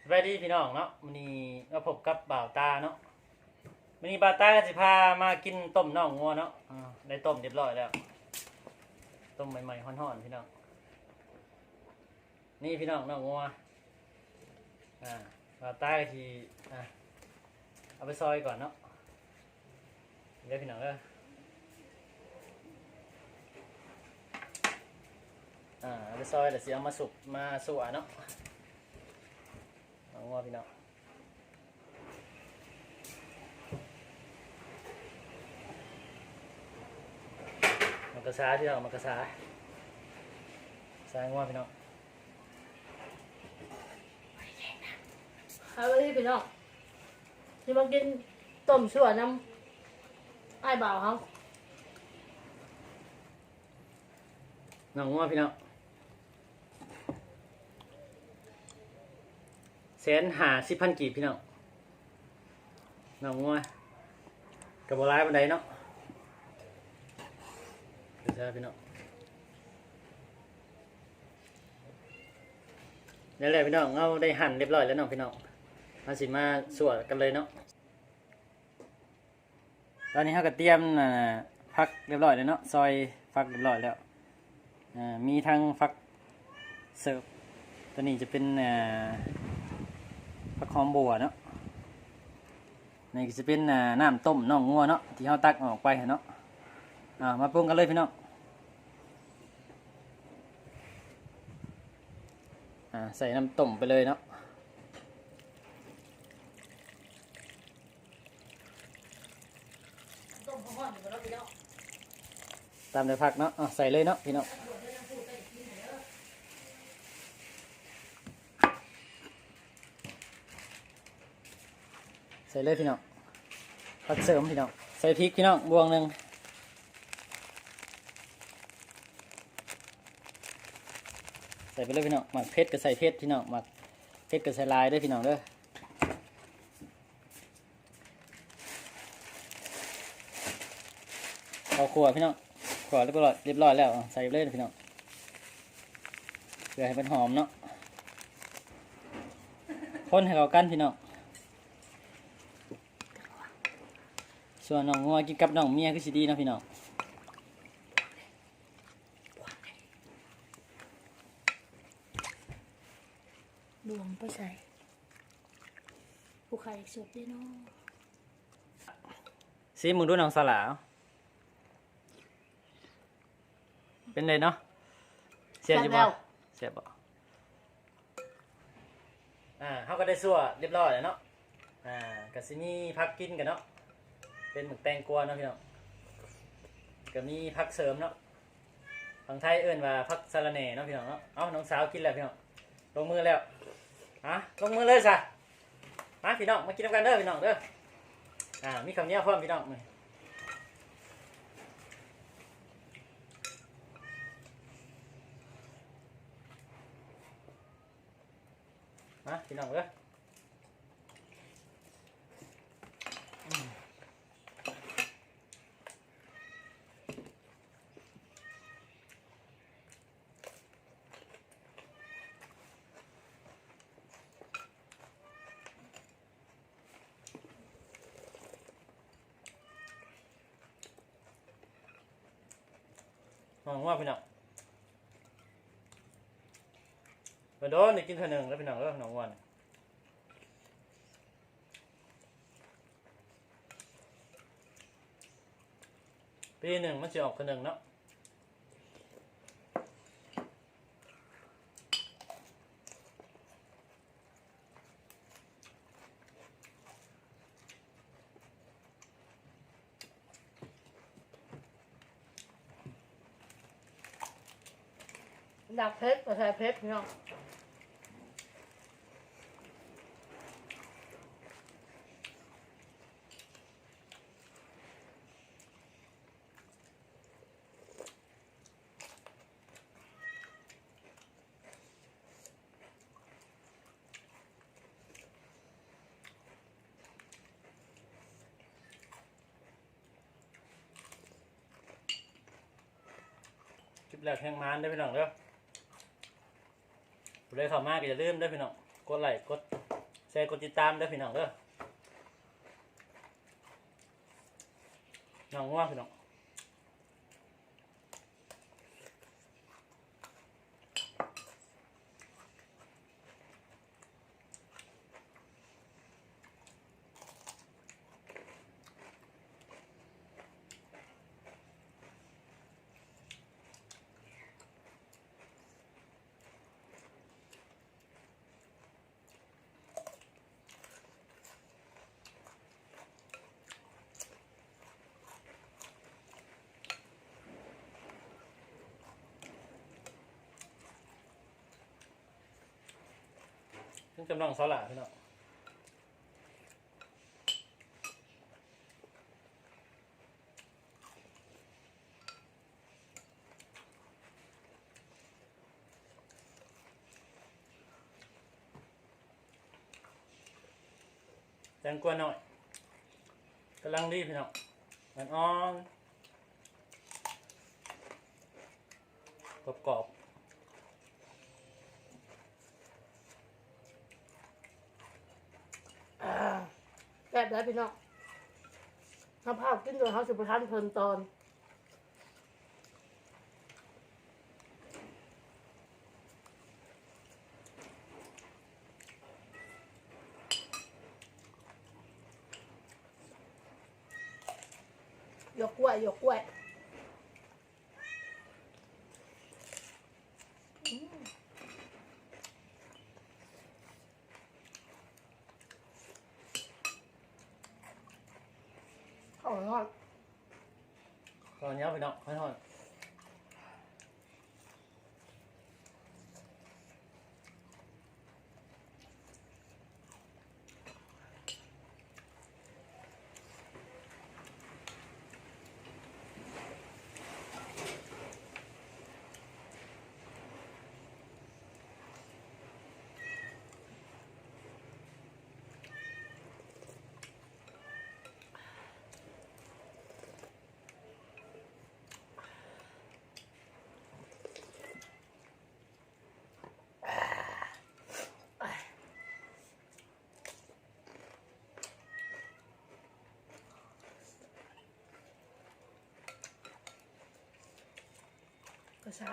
ສະບາຍດີພີ່ນ້ອງເນາະ, ມື້ນີ້ມາພົບກັບບ່າວຕາເນາະ. ມື້ນີ້ບ່າວຕາກໍຊິພາມາກິນຕົ້ມໜອງງົວເນາະ. ອາ ໄດ້ຕົ້ມຮຽບຮ້ອຍແລ້ວ, ຕົ້ມໃໝ່ໆ ຮ້ອນໆ ພີ່ນ້ອງ. ນີ້ພີ່ນ້ອງ ໜອງງົວ. ອາ ບ່າວຕາກໍຊິ ອາ ເອົາໄປຊອຍກ່ອນເນາະ. ເດີພີ່ນ້ອງເດີ. ອາ ເອົາໄປຊອຍແລ້ວຊິເອົາມາສຸບມາຊົ່ວເນາະ. ເອົາງົວພີ່ນ້ອງ. ໝາກກະຊາພີ່ນ້ອງ, ໝາກກະຊາ, ຊາງົວພີ່ນ້ອງ. ເອົາເລີຍພີ່ນ້ອງ, ຊິມາກິນຕົ້ມຊົ່ວນຳອ້າຍບ່າວເຮົາ. ໜອງງົວພີ່ນ້ອງ, ແສນຫ້າສິບພັນກີບພີ່ນ້ອງ. ໜອງງົວກໍບໍ່ຫຼາຍປານໃດເນາະ. ເດີພີ່ນ້ອງ, ແລ້ວແຫຼະພີ່ນ້ອງ, ເຮົາໄດ້ຫັ່ນຮຽບຮ້ອຍແລ້ວເນາະພີ່ນ້ອງ. ເຮົາຊິມາຊົ່ວກັນເລີຍເນາະ. ຕອນນີ້ເຮົາກໍຕຽມ ອາ ຜັກຮຽບຮ້ອຍແລ້ວເນາະ, ຊອຍຜັກຮຽບຮ້ອຍແລ້ວ. ອາ ມີທັງຜັກເສີບ, ຕົວນີ້ຈະເປັນ ອາ ຜັກຫອມບົ່ວເນາະ. ນີ້ກໍຈະເປັນ ອາ ນ້ຳຕົ້ມໜອງງົວເນາະ ທີ່ເຮົາຕັກອອກໄປຫັ້ນເນາະ. ອາ ມາປຸງກັນເລີຍພີ່ນ້ອງ. ອາ ໃສ່ນ້ຳຕົ້ມໄປເລີຍເນາະ. ຕາມດ້ວຍຜັກເນາະ. ເອົາ ໃສ່ເລີຍເນາະພີ່ນ້ອງ, ໃສ່ເລີຍພີ່ນ້ອງ. ຜັກເສີມພີ່ນ້ອງ, ໃສ່ພິກພີ່ນ້ອງ ບ່ວງໜຶ່ງ. ໃສ່ໄປເລີຍພີ່ນ້ອງ, ມັກເຜັດກໍໃສ່ເຜັດພີ່ນ້ອງ, ມັກເຜັດກໍໃສ່ຫຼາຍເດີພີ່ນ້ອງເດີ. ເຂົ້າຂົ້ວພີ່ນ້ອງ, ຂົ້ວຮຽບຮ້ອຍ ຮຽບຮ້ອຍແລ້ວ ໃສ່ເລີຍພີ່ນ້ອງ ເພື່ອໃຫ້ມັນຫອມເນາະ. ຄົນໃຫ້ເຂົ້າກັນພີ່ນ້ອງ. ສ່ວນໜອງງົວກິນກັບໜອງເມຍຄືຊິດີເນາະພີ່ນ້ອງ. ບວງໄປໃສ່ ຜູ້ໄຂ່ສົດເດ້ເນາະ. ຊີມເບິ່ງດູນ້ອງສາຫຼາ, ເປັນໃດເນາະ? ແຊບຢູ່ບໍ່? ແຊບແລ້ວ. ແຊບບໍ່? ອ່າ ເຮົາກໍໄດ້ຊົ່ວຮຽບຮ້ອຍແລ້ວເນາະ. ອ່າ ກໍຊິມີຜັກກິນກັນເນາະ, ເປັນໝາກແຕງກວາເນາະພີ່ນ້ອງ, ກໍມີຜັກເສີມເນາະ. ຝັ່ງໄທເອີ້ນວ່າຜັກສະລະແໜ່ເນາະພີ່ນ້ອງເນາະ. ເອົ້າ ນ້ອງສາວກິນແລ້ວພີ່ນ້ອງ, ລົງມືແລ້ວ. ອ່າ ລົງມືເລີຍຊະ. ມາພີ່ນ້ອງ ມາກິນນຳກັນເດີພີ່ນ້ອງເດີ. ອ່າ ມີເຂົ້າໜຽວພ້ອມພີ່ນ້ອງ. ມາພີ່ນ້ອງເດີ. ໜອງງົວພີ່ນ້ອງ, ມາດົນໄດ້ກິນເທື່ອໜຶ່ງແລ້ວພີ່ນ້ອງເອີຍ ໜອງງົວ. ປີໜຶ່ງມັນຊິອອກເທື່ອໜຶ່ງເນາະ. ຢາກເຜັດກໍໃສ່ເຜັດພີ່ນ້ອງ. ຄລິບແລກແຮງມານເດີພີ່ນ້ອງເດີ. ຜູ້ໃດເຂົ້າມາກໍຢ່າລືມເດີພີ່ນ້ອງ ກົດໄລ້ ກົດ ແຕ່ກົດຕິດຕາມເດີພີ່ນ້ອງເດີ ນ້ອງງົວພີ່ນ້ອງ. ເພິ່ນກຳລັງສາລະພີ່ນ້ອງ. ແຕງກວານ້ອຍ ກຳລັງດີພີ່ນ້ອງ ອ່ອນໆ ກອບໆ. ອ່າ ແຊບເດີພີ່ນ້ອງ ເຮົາພາວກິນໂດຍເຮົາຊິບໍ່ທັນເພິ່ນຕອນ. ຢວກກ້ວຍ ຢວກກ້ວຍ. ອືມ ເຂົ້າຮ້ອນ ເຂົ້າໜຽວພີ່ນ້ອງ ຮ້ອນໆ. ກະຊາ.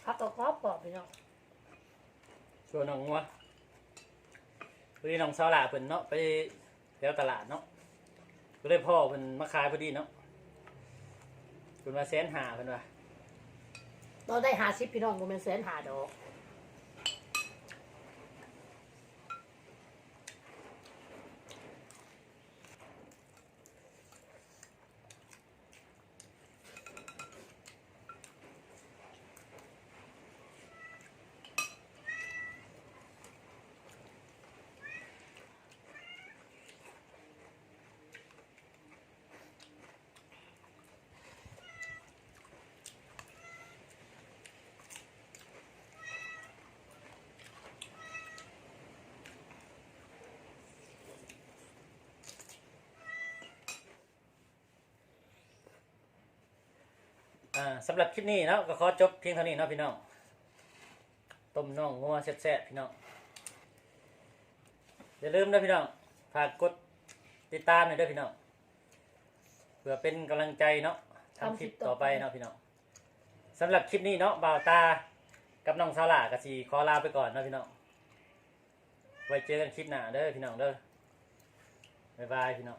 ຜັກກະກອບໆ ພີ່ນ້ອງ ສ່ວນນ້ອງງົວ ພໍດີນ້ອງສາວຫຼ້າເພິ່ນເນາະ ໄປແຖວຕະຫຼາດເນາະ ກໍເລີຍພໍ້ເພິ່ນມາຂາຍພໍດີເນາະ ເພິ່ນວ່າແສນຫ້າ ເພິ່ນວ່າ ຕໍ່ໄດ້ຫ້າສິບ ພີ່ນ້ອງ ບໍ່ແມ່ນແສນຫ້າດອກ. ເ ອ່າ ສຳລັບຄລິບນີ້ເນາະ ກໍຂໍຈົບພຽງເທົ່ານີ້ເນາະພີ່ນ້ອງ. ຕົ້ມໜອງງົວແຊບໆ ພີ່ນ້ອງ. ຢ່າລືມເດີພີ່ນ້ອງ ຝາກກົດຕິດຕາມໃຫ້ເດີພີ່ນ້ອງ ເພື່ອເປັນກຳລັງໃຈເນາະ ທຳຄລິບຕໍ່ໄປເນາະພີ່ນ້ອງ. ສຳລັບຄລິບນີ້ເນາະ ບ່າວຕາກັບນ້ອງສາວຫຼ້າກໍຊິຂໍລາໄປກ່ອນເນາະພີ່ນ້ອງ. ໄວ້ເຈີກັນຄລິບໜ້າເດີພີ່ນ້ອງເດີ. ບາຍບາຍພີ່ນ້ອງ.